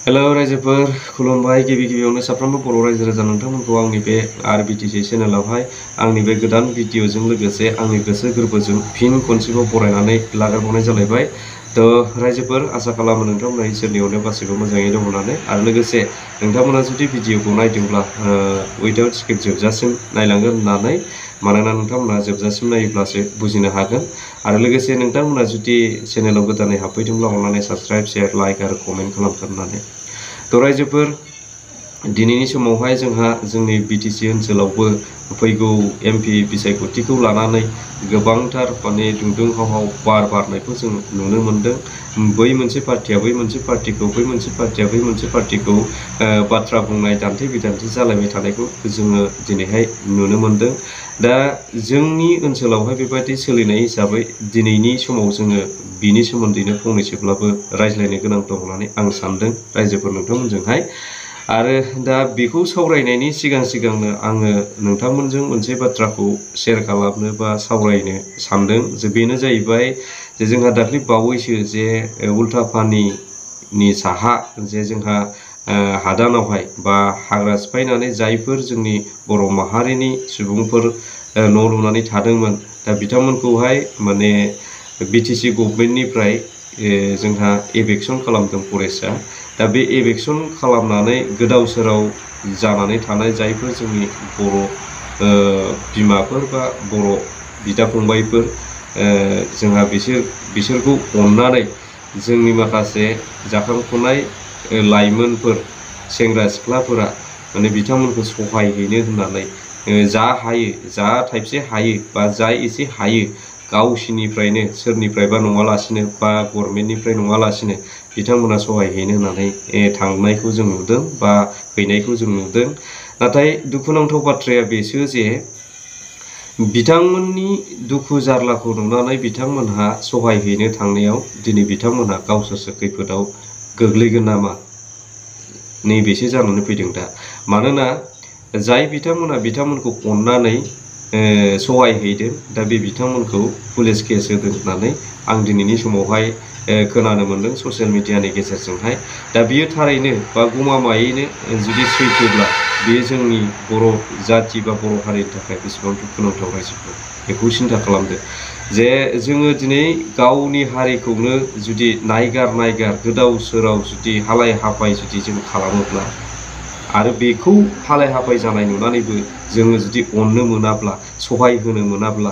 Hello रायजोफोर खुलुमबाय गिबि गिबियावनो साफ्रोमबो बर' रायजो राजा नोंथांमोनखौ आंनि बे आरबिटिसि चेनेलावहाय आंनि बे गोदान भिडिअजों लोगोसे आंनि गोसो गोरबोजों फिन खनसेबाव बरायनानै लागारबावनाय जालायबाय। तो रायजोफोर आसा खालामो नोंथांमोना इसोरनि अननायाव गासैबो मोजाङै दं होननानै आरो लोगोसे नोंथांमोना जुदि भिडिअखौ नायदोंब्ला उइदाउट स्किप जोबजासिम नायलांगोन होननानै मानोना नोंथांमोना जोबजासिम नायोब्लासो बुजिनो हागोन आरो लोगोसे नोंथांमोना जुदि चेनेलाव गोदानै हाबफैदोंब्ला अन्नानै साबस्क्राइब शेयार लाइक आरो कमेन्ट खालामथारनानै तो रायजोफोर दिनैनि समावहाय जोंहा जोंनि बिटिसि ओनसोलावबो फैगौ एमपि बिसायख'थिखौ लानानै गोबांथार माने दुंदुं हाव बार बारनायखौ जों नुनो मोनदों। बै मोनसे पार्टिया बै मोनसे पार्टिखौ बै मोनसे पार्टिया बै मोनसे पार्टिखौ बाथ्रा बुंनाय दान्थे बिदान्थे जालायबाय थानायखौ जोङो दिनैहाय नुनो मोनदों। दा जोंनि ओनसोलावहाय बेबायदि सोलिनाय हिसाबै दिनैनि समाव जोङो बिनि सोमोन्दैनो फंनैसोब्लाबो रायज्लायनो गोनां दं होननानै आं सानदों रायजोफोर नोंथांमोनजोंहाय। आरो दा बेखौ सावरायनायनि सिगांनो आङो नोंथांमोनजों मोनसे बाथ्राखौ शेयार खालामनो बा सावरायनो सानदों जे बेनो जाहैबाय जे जोंहा दाख्लै बावैसो जे उल्टापानिनि साहा जे जोंहा हादानावहाय बा हाग्रा सिफायनानै जायफोर जोंनि बर' माहारिनि सुबुंफोर न' लुनानै थादोंमोन दा बिथांमोनखौहाय माने बिटिसि गभर्नमेन्टनिफ्राय जोंहा एभेक्सन खालामदों फरेस्टआ। दा बे एभेक्सन खालामनानै गोदाव सोराव जानानै थानाय जायफोर जोंनि बर' बिमाफोर बा बर' बिदा फंबायफोर जोंहा बिसोरखौ अननानै जोंनि माखासे जाखांफुनाय लाइमोनफोर सेंग्रा सिख्लाफोरा माने बिथांमोनखौ सहाय हैनो होननानै जा हायो जा थाइबसे हायो बा जा एसे हायो गावसिनिफ्रायनो सोरनिफ्रायबा नङालासिनो बा गभर्नमेन्टनिफ्राय नङालासिनो बिथांमोना सहाय हैनो होननानै थांनायखौ जों नुदों बा हैनायखौ जों नुदों। नाथाय दुखुनांथाव बाथ्राया बेसो जे बिथांमोननि दुखु जारलाखौ नुनानै बिथांमोनहा सहाय हैनो थांनायाव दिनै बिथांमोनहा गावसोरसो खैफोदाव गोग्लैगोन नामा नैबेसो जानानै फैदों दा। मानोना जाय बिथांमोनखौ अननानै सहाय हैदों दा बे बिथांमोनखौ पुलिस केस होदों होननानै आं दिनैनि समावहाय खोनानो मोनदों ससियेल मिडियानि गेजेरजोंहाय। दा बियो थारैनो बा गमामायैनो जुदि सैथोब्ला बेयो जोंनि बर' जाथि बा बर' हारिनि थाखाय बेसेबां दुखुनांथाव रायजोफोर बेखौ सिन्था खालामदो जे जोङो दिनै गावनि हारिखौनो जुदि नायगार गोदाव सोराव जुदि हालाय हाफाय जुदि जों खालामोब्ला आरो बेखौ हालाय हाफाय जानाय नुनानैबो जोङो जुदि अननो मोनाब्ला सहाय होनो मोनाब्ला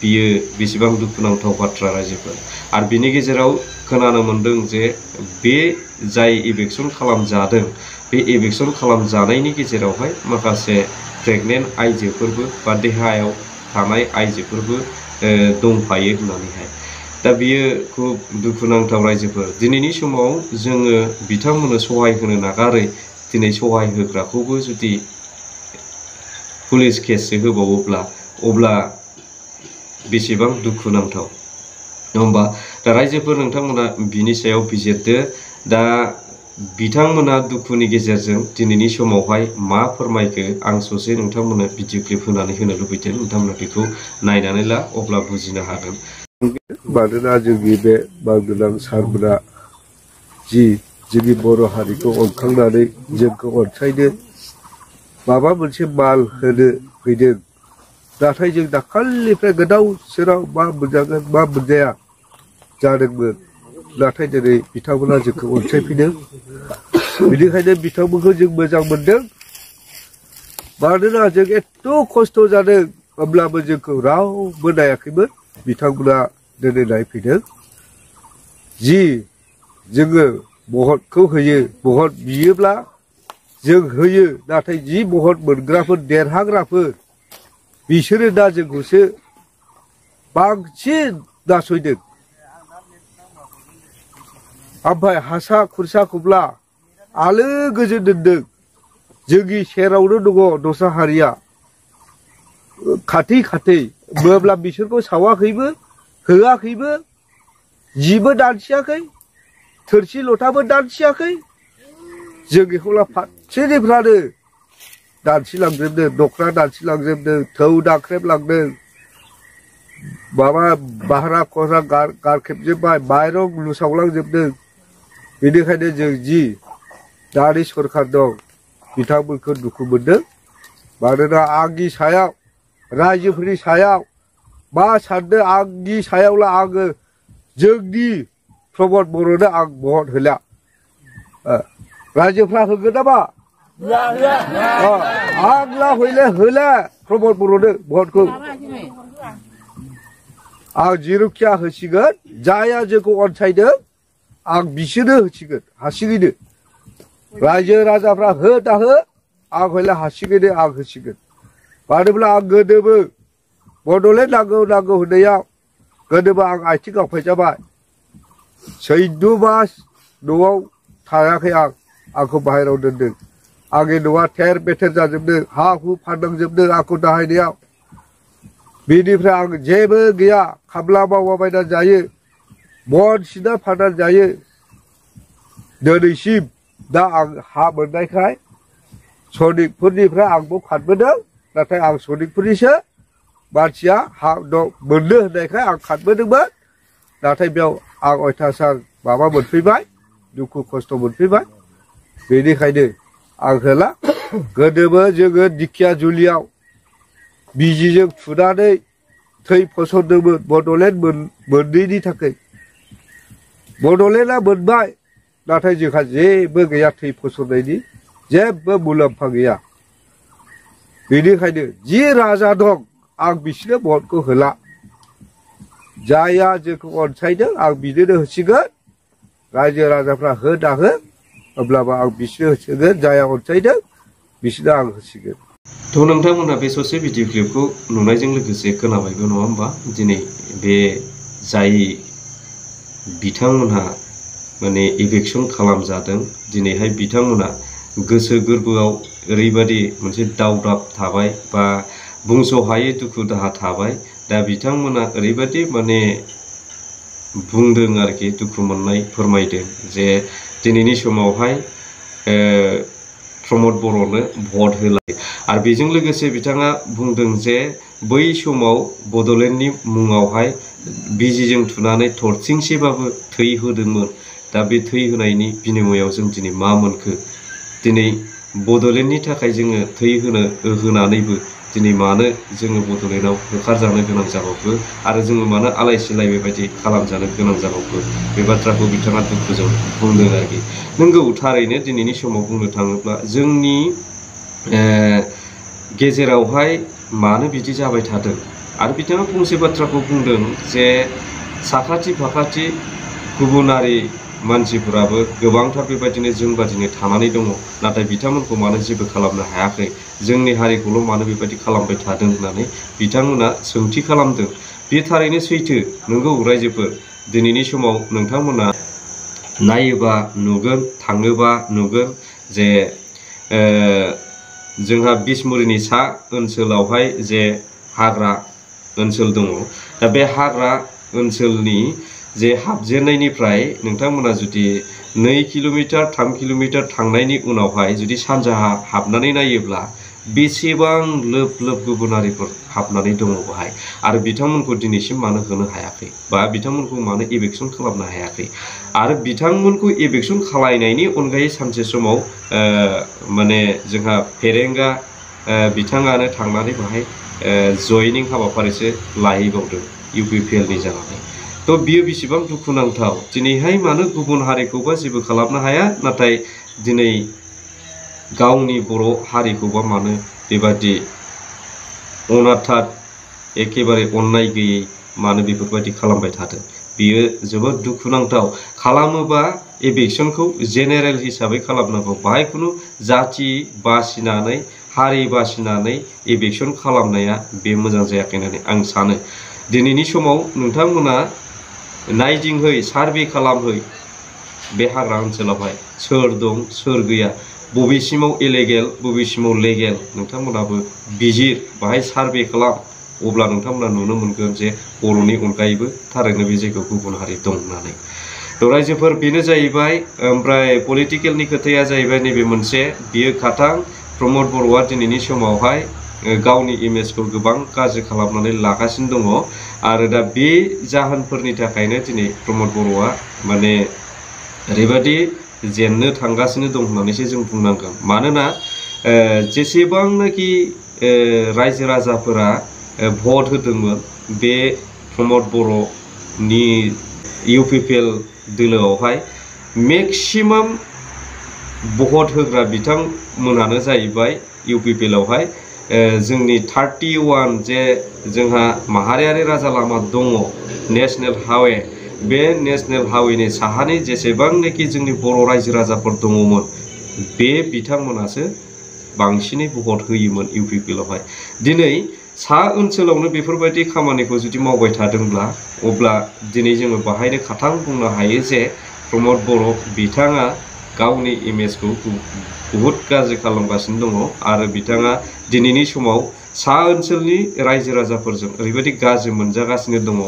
बियो बेसेबां दुखुनांथाव बाथ्रा रायजोफोर। आरो बिनि गेजेराव खोनानो मोनदों जे बे जाय एभेक्सन खालामजादों बे एभेक्सन खालामजानायनि गेजेरावहाय माखासे प्रेगनेन्ट आइजोफोरबो बा देहायाव थानाय आइजोफोरबो दंफायो होननानैहाय। दा बियो खुब दुखुनांथाव रायजोफोर। दिनैनि समाव जोङो बिथांमोननो सहाय होनो नागारै दिनै सहाय होग्राखौबो जुदि पुलिस केससो होबावोब्ला अब्ला बेसेबां दुखुनांथाव नङा होमबा। दा रायजोफोर नोंथांमोना बिनि सायाव बिजिरदो। दा बिथांमोना दुखुनि गेजेरजों दिनैनि समावहाय मा फोरमायखो आं ससे नोंथांमोननो भिडिअ क्लिप होनानै होनो लुबैदों। नोंथांमोना बेखौ नायनानै ला अब्ला बुजिनो हागोन। मानोना जोंनि बे मानगोनां सारमोना जि जोंनि बर' हारिखौ अनखांनानै जोंखौ अनसायनो माबा मोनसे माल होनो फैदों। नाथाय जों दाखालिनिफ्राय गोदाव सोराव मा मोनजागोन मा मोनजाया जादोंमोन। नाथाय दिनै बिथांमोना जोंखौ अनसायफैदों। बेनिखायनो बिथांमोनखौ जों मोजां मोनदों। मानोना जों एथ' खस्थ' जादों होमब्लाबो जोंखौ रावबो नायाखैमोन। बिथांमोना दिनै नायफैदों। जि जोङो भटखौ होयो भट बियोब्ला जों होयो। नाथाय जि भट मोनग्राफोर देरहाग्राफोर बिसोरो दा जोंखौसो बांसिन नासयदों। ओमफ्राय हासा खुरसा खब्ला आलो गोजोन दोनदों। जोंनि सेरावनो दङ दस्रा हारिया खाथै होमब्ला बिसोरखौ सावाखैबो होआखैबो जिबो दानसियाखै थोरसि लथाबो दानसियाखै। जों बेखौला फारसेनिफ्रानो दानसिलांजोबदों। दखना दानसिलांजोबदों थौ दाख्रेबलांदों माबा भारा खरा गारखेबजोब्बाय माइरं लुसावलांजोबदों। बेनिखायनो जों जि दानि सरखार दं बिथांमोनखौ दुखु मोनदों मानोना आंनि सायाव रायजोफोरनि सायाव मा सानदों आंनि सायावला आङो जोंनि प्रमद बर'नो आं भट होला रायजोफ्रा होगोन नामा आंला हयले होला प्रमद बर'नो भटखौ आं जेरावखिया होसिगोन जाया जोंखौ अनसायदों आं बिसोरनो होसिगोन हारसिङैनो रायजो राजाफ्रा हो दा हो आं हयले हारसिङैनो आं होसिगोन मानोब्ला आं गोदोबो बड'लेण्ड नांगौ नांगौ होननायाव गोदोबो आं आथिं गावफायजाबाय 14 मास न'आव थायाखै आंखौ बाहेरायाव दोनदों आंनि न'आ थेर बेथेर जाजोबदों हा हु फाननांजोबदों आंखौ दाहायनायाव बेनिफ्राय आं जेबो गैया खामला मावबायना जायो बन सिना फाननानै जायो दिनैसिम दा आं हा मोननायखाय सनिकफोरनिफ्राय आंबो खारबोदों नाथाय आं सनिकफोरनिसो मानसिया हा मोननो होननायखाय आं खारबोदोंमोन नाथाय बेयाव आं अयथासार माबा मोनफैबाय दुखु खस्थ' मोनफैबाय बेनिखायनो आं होला गोदोबो जोङो दिखिया जुलियाव बिजिजों थुनानै थै फसरदोंमोन बड'लेण्ड मोननैनि थाखाय बड'लेण्डआ मोनबाय नाथाय जोंहा जेबो गैया थै फसरनायनि जेबो मुलाम्फा गैया बेनिखायनो जि राजा दं आं बिसोरनो भटखौ होला जाया जोंखौ अनसायदों आं बिदिनो होसिगोन रायजो राजाफ्रा हो दा हो अब्लाबो आं बिसोरनो होसिगोन जाया अनसायदों बिसोरनो आं होसिगोन थ' नोंथांमोना बे ससे भिडिअ क्लिपखौ नुनायजों लोगोसे खोनाबायबो नङा होमबा दिनै बे जाय बिथांमोनहा माने इलेक्सन खालामजादों दिनैहाय बिथांमोना गोसो गोरबोआव ओरैबादि मोनसे दावदाब थाबाय बा बुंस'हायै दुखु दाहा थाबाय दा बिथांमोना ओरैबादि माने बुंदों आरोखि दुखु मोननाय फोरमायदों जे दिनैनि समावहाय प्रमद बर'नो भट होलाय आरो बेजों लोगोसे बिथाङा बुंदों जे बै समाव बड'लेण्डनि मुङावहाय बिजिजों थुनानै थरथिंसेबाबो थै होदोंमोन दा बे थै होनायनि बिनिमयाव जों दिनै मा मोनखो दिनै बड'लेण्डनि थाखाय जोङो थै होनानैबो दिनै मानो जोङो बड'लेण्डआव होखारजानो गोनां जाबावखो आरो जोङो मानो आलाय सिलाय बेबायदि खालामजानो गोनां जाबावखो बे बाथ्राखौ बिथाङा दुखुजों बुंदों आरोखि नंगौ थारैनो दिनैनि समाव बुंनो थाङोब्ला जोंनि गेजेरावहाय मानो बिदि जाबाय थादों आरो बिथाङा फंसे बाथ्राखौ बुंदों जे साखाथि फाखाथि गुबुनारि मानसिफोराबो गोबांथार बेबायदिनो जोंबादिनो थानानै दङ नाथाय बिथांमोनखौ मानो जेबो खालामनो हायाखै जोंनि हारिखौल' मानो बेबायदि खालामबाय थादों होननानै बिथांमोना सोंथि खालामदों बे थारैनो सैथो नंगौ रायजोफोर दिनैनि समाव नोंथांमोना नायोबा नुगोन थाङोबा नुगोन जे जोंहा बिसमुरिनि सा ओनसोलावहाय जे हाग्रा ओनसोल दङ दा बे हाग्रा ओनसोलनि जे हाबजेननायनिफ्राय नोंथांमोना जुदि 2 किल'मिटार 3 किल'मिटार थांनायनि उनावहाय जुदि सानजाहा हाबनानै नायोब्ला बेसेबां लोब लोब गुबुनारिफोर हाबनानै दङ बेहाय आरो बिथांमोनखौ दिनैसिम मानो होनो हायाखै बा बिथांमोनखौ मानो इलेक्सन खालामनो हायाखै आरो बिथांमोनखौ इलेक्सन खालायनायनि अनगायै सानसे समाव माने जोंहा फेरेंगा बिथाङानो थांनानै बेहाय जयनिं हाबाफारिसो लाहैबावदों UPPLनि जानानै थ' बियो बेसेबां दुखुनांथाव दिनैहाय मानो गुबुन हारिखौबा जेबो खालामनो हाया नाथाय दिनै गावनि बर' हारिखौबा मानो बेबादि अनाथार एखेबारे अननाय गैयै मानो बेफोरबायदि खालामबाय थादों बियो जोबोद दुखुनांथाव खालामोबा इलेक्सनखौ जेनेरेल हिसाबै खालामनांगौ बाहाय खुनु जाथि बासिनानै हारि बासिनानै इलेक्सन खालामनाया बे मोजां जायाखै होननानै आं सानो दिनैनि समाव नोंथांमोना नायदिंहै सार्भे खालामहै बे हाग्रा ओनसोलावहाय सोर दं सोर गैया बबेसिमाव इलिगेल बबेसिमाव लेगेल नोंथांमोनाबो बिजिर बाहाय सार्भे खालाम अब्ला नोंथांमोना नुनो मोनगोन जे बर'नि अनगायैबो थारैनो बे जायगायाव गुबुन हारि दं होननानै थ' रायजोफोर बेनो जाहैबाय ओमफ्राय पलिटिकेलनि खोथाया जाहैबाय नैबे मोनसे बियो खाथां प्रमद बर'आ दिनैनि समावहाय गावनि इमेजखौ गोबां गाज्रि खालामनानै लागासिनो दङ आरो दा बे जाहोनफोरनि थाखायनो दिनै प्रमद बर'आ माने ओरैबादि जेननो थांगासिनो दं होननानैसो जों बुंनांगोन। मानोना जेसेबांनाखि रायजो राजाफोरा भट होदोंमोन बे प्रमद बर'नि UPPL दोलोआवहाय मेक्सिमाम भट होग्रा बिथांमोनानो जाहैबाय UPPL आवहाय जोंनि 31 जे जोंहा माहारियारि राजा लामा दङ नेशनेल हाइवे, बे नेशनेल हाइवेनि साहानि जेसेबांनाखि जोंनि बर' रायजो राजाफोर दङमोन बे बिथांमोनासो बांसिनै भट होयोमोन UPPL आवहाय। दिनै सा ओनसोलावनो बेफोरबायदि खामानिखौ जुदि मावबाय थादोंब्ला अब्ला दिनै जोङो बाहायनो खाथां बुंनो हायो जे प्रमद बर' बिथाङा गावनि इमेजखौ बुहुद गाज्रि खालामगासिनो दङ आरो बिथाङा दिनैनि समाव सा ओनसोलनि रायजो राजाफोरजों ओरैबायदि गाज्रि मोनजागासिनो दङ।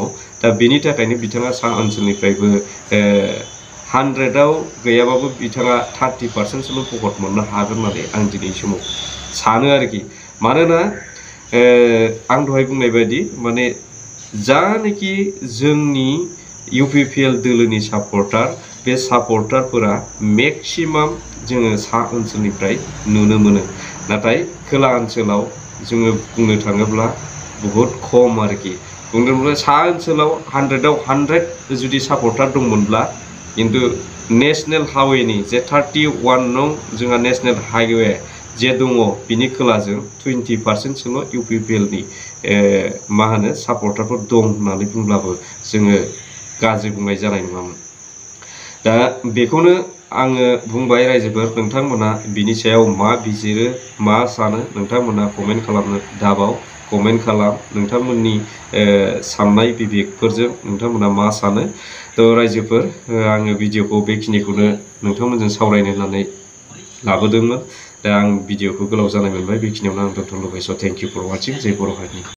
दा बेनि थाखायनो बिथाङा सा ओनसोलनिफ्रायबो 100आव गैयाबाबो बिथाङा 30%सोल' भट मोननो हागोन होननानै आं दिनै समाव सानो आरोखि। मानोना आं दहाय बुंनाय बायदि माने जानाखि जोंनि UPPL दोलोनि सापर्टार, बे सापर्टारफोरा मेक्सिमाम जोङो सा ओनसोलनिफ्राय नुनो मोनो, नाथाय खोला ओनसोलाव जोङो बुंनो थाङोब्ला बहुद खम आरोखि। बुंनो थाङोब्ला सा ओनसोलाव 100आव 100 जुदि सापर्टार दंमोनब्ला खिन्थु नेशनेल हाइवेनि जे 31 नं जोंहा नेशनेल हाइवे जे दङ बिनि खोलाजों 20%सोल' UPPLनि मा होनो सापर्टारफोर दं होननानै बुंब्लाबो जोङो गाज्रि बुंनाय जानाय नङामोन। दा बेखौनो आङो बुंबाय रायजोफोर, नोंथांमोना बिनि सायाव मा बिजिरो मा सानो नोंथांमोना कमेन्ट खालामनो दाबाव, कमेन्ट खालाम नोंथांमोननि साननाय बिबेकफोरजों नोंथांमोना मा सानो। थ' रायजोफोर आङो भिडिअखौ बेखिनिखौनो नोंथांमोनजों सावरायनो होननानै लाबोदोंमोन। दा आं भिडिअखौ गोलाव जानाय मोनबाय, बेखिनियावनो आं दोनथ' लुबैयो। स' थेंक इउ फर वाचिं। जय बर' हारिनि।